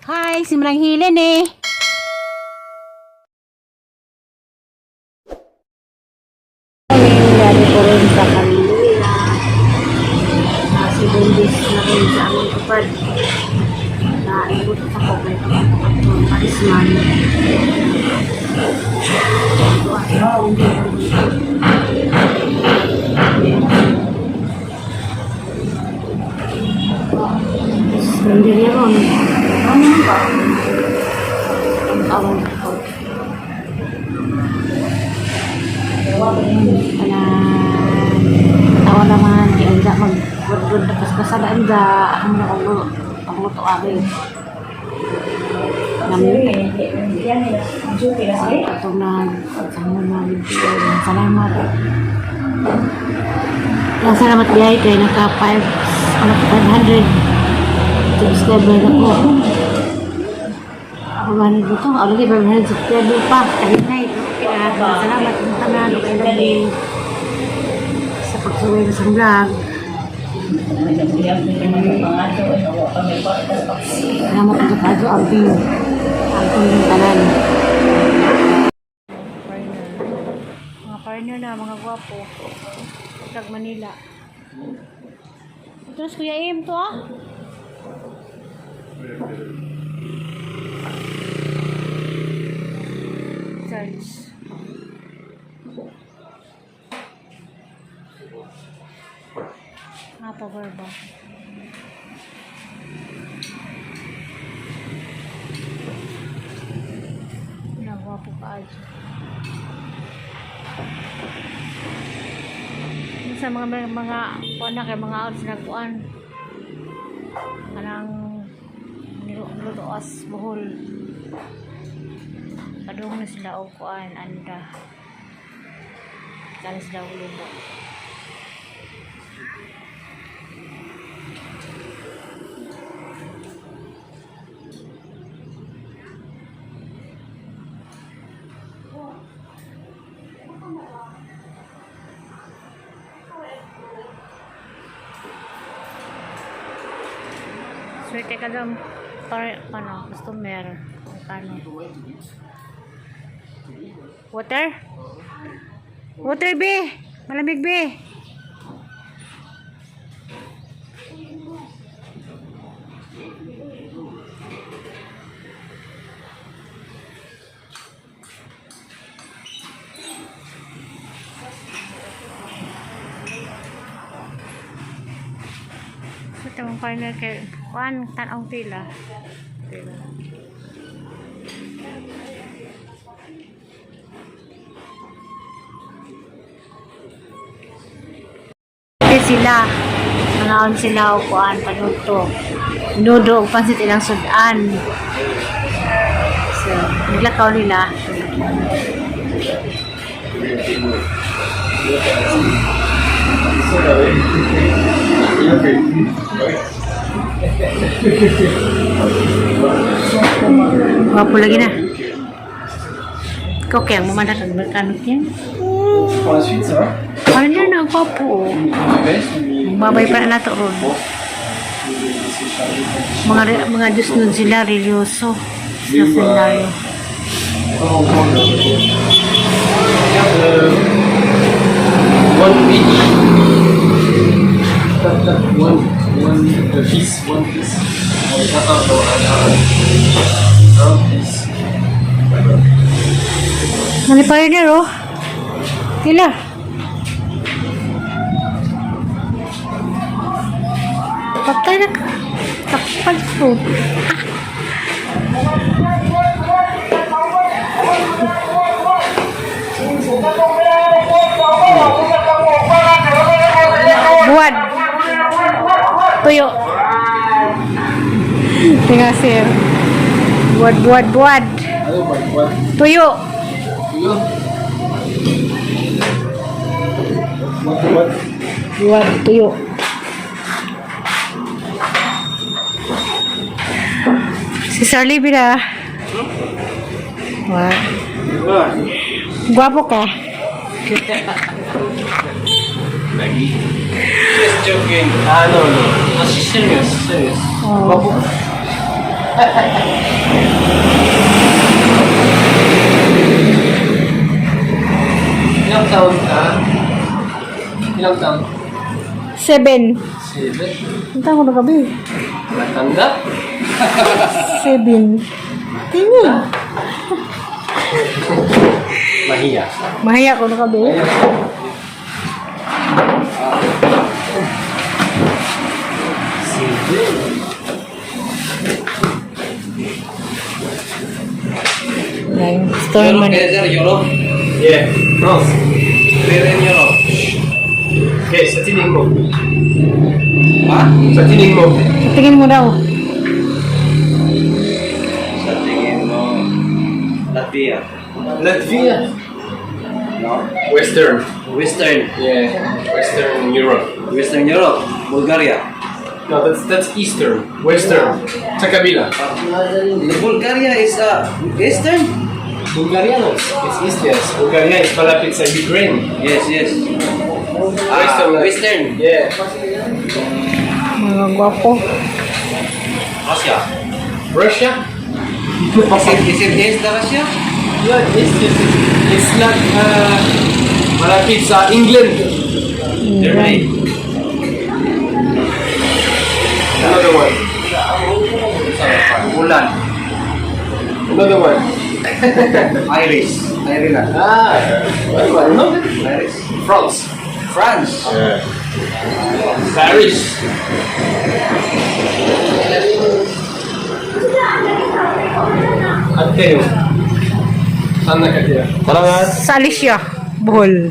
Hi, si Manang Hilen eh. Dari ko rin sa Kaluluya. Si Bundis na rin sa aming kapad. Naibot ako kay atong parisman. Sendiri ron. Ano ba? Ang awang ko. Ana tawa naman di anda mag good na kaskasada anda ako na ang ang luto ari. Nam ato na samo na salamat. Ang salamat biyay kay naka 5 ano 500 subscriber na ko. Ako man dito, ako lagi 500 subscriber pa. Kahinay. Kaya salamat sa tanan okay lagi sa pagsuway sa vlog. Salamat sa kaso amping. Amping yung tanan. Mga partner na, mga gwapo. Tag Manila. Terus Kuya Im to ah. Search. Ah, power bank. Wala, gwapo ka aja. Sa mga mga kuan na kay mga outs na kuan. Kanang niluto as buhol. Padung na sila og kuan anda. Kala sila og lubo. Swerte ka daw para ano, customer. Paano? Water? Water, be! Malamig, be! So, tamang partner kay Juan, tanong tila. Tila. Okay sila. Mangaon sila o kuan panuto. Nudo og pansit ilang sudan. So, naglakaw nila. Gwapo lagi na. Ikaw kaya mamanat ang merkano niya. Pour la suite, ça va? Ano niya na, gwapo. Une baisse ou Babay pa na nato ron. Bon. Je vais laisser charger. Mga mga Diyos nun sila, religyoso. Sa seminaryo. Pas encore le. Regarde, one each. Tap, tap, one, one piece, one piece. Avec un, un, non, un, un, un piece. Mali pioneer, oh. Tila. Patay na ka. Takpan ko. Buwan. Tuyo. Tinga, sir. Buwad, buwad, buwad. Ano ba? What? Tuyo. Tuyo? What? What? Buwad, tuyo. Si Sir Libby na. Wow. Gwapo ka. Lagi. Just joking. Ah, no. No, she's serious. Serious. Oh. Gwapo. Ilang taon ka? Ilang taon? 7. 7. Ang taon ko na gabi. Matanda? 7. Tingin. Mahiya. Mahiya ko na gabi. 7. Nine. Story Europe, man. sir, Europe. Yeah, France. Where in Europe? Okay, sa tingin mo. Ha? Sa tingin mo. Sa tingin mo daw. Sa tingin mo, Latvia. Latvia. No? Western. Western. Yeah, Western Europe. Western Europe. Bulgaria. No, that's Eastern. Western. Sa kabila. The Bulgaria is Eastern? Bulgaria, no. It's East, yes. Bulgaria is malapit sa Ukraine. Yes. Ah, Western. Western. Yeah. Mga gwapo. Russia. Russia? Is it East Russia? Yeah, yes. It's like malapit sa England. Germany. Another one. Poland. Another one. Irish. Ireland. Ah, well, no. Irish. France. France. Yeah. Paris. At kayo? Saan nakatira? Salamat. Sa Alicia, Bohol.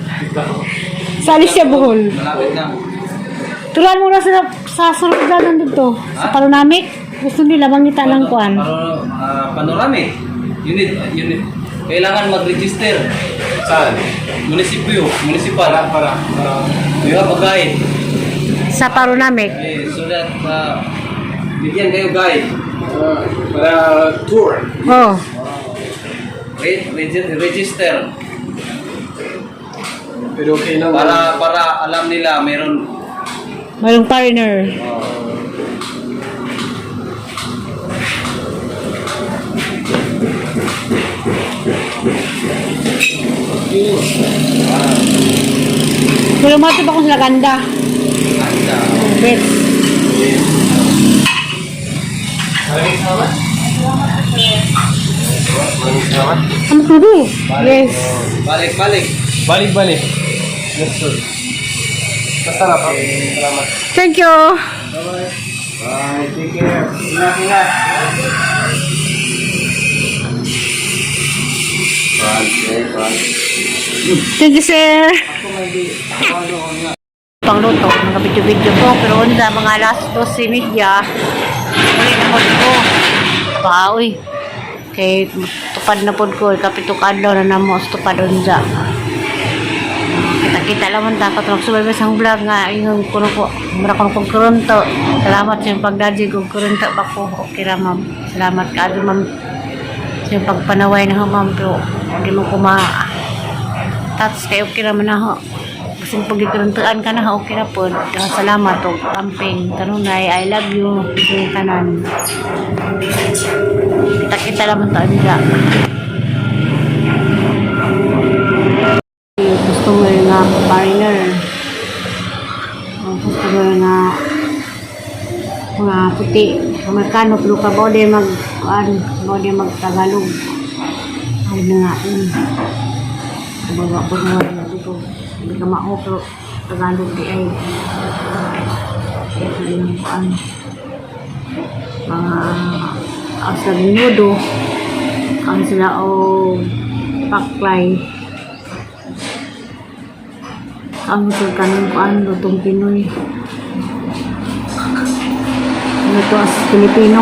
Sa Alicia, Bohol. Malapit na. Turuan mo na sila sa sunod na nandito. Sa panoramic. Gusto nila mangita ng kuan. Panoramic. You need. Kailangan mag-register. Saan? Munisipyo, municipal. Para. You have a guide. Sa panoramic. Eh, so that bigyan kayo guide. Para tour. Oh. Register Pero kailangan. para alam nila meron. Mayroong foreigner. Pero mato ba kung sila ganda? Ganda. Bet. Maraming salamat. Maraming salamat. Ano to do? Yes. Balik, balik. Balik, balik. Yes, sir. Masarap. Ah. Salamat. Thank you. Bye, take care. Ingat, ingat. France, eh, France. Thank you, sir. Pangluto, mga video-video ko. Pero unsa, mga alas 12:30. Uli na po ko. Paoy. Kay tupad na pod ko. Kapito kadlaw na namo sa tupad unsa. Kita-kita lang man dapat magsubaybay sa akong vlog nga ingon ko na po. Mura ko kong kurunto. Salamat sa iyong pagdadji kong kurunto ba ko. Okay ra, ma'am. Salamat ka ma'am. Sa iyong pagpanaway na ho, ma'am. Pero hindi mo ko ma touch kay okay raman na ho. Kasi pag ikuruntuan ka na ho, okay na po. Salamat og camping. Kanunay, I love you. Yung kanan. Kita-kita lang taon dya. Customer nga foreigner. Ang customer nga mga puti. Amerikano, pero kabode mag, kuan, kabode mag Tagalog. Ay na nga, yun. Kumbaga po nga dito. Hindi ka mao pero Tagalog di ay. Ito yung kuan. Mga asa minudo. Ang sila o paklay. Ang sa kanang kuan lutong Pinoy. Luto as Pilipino.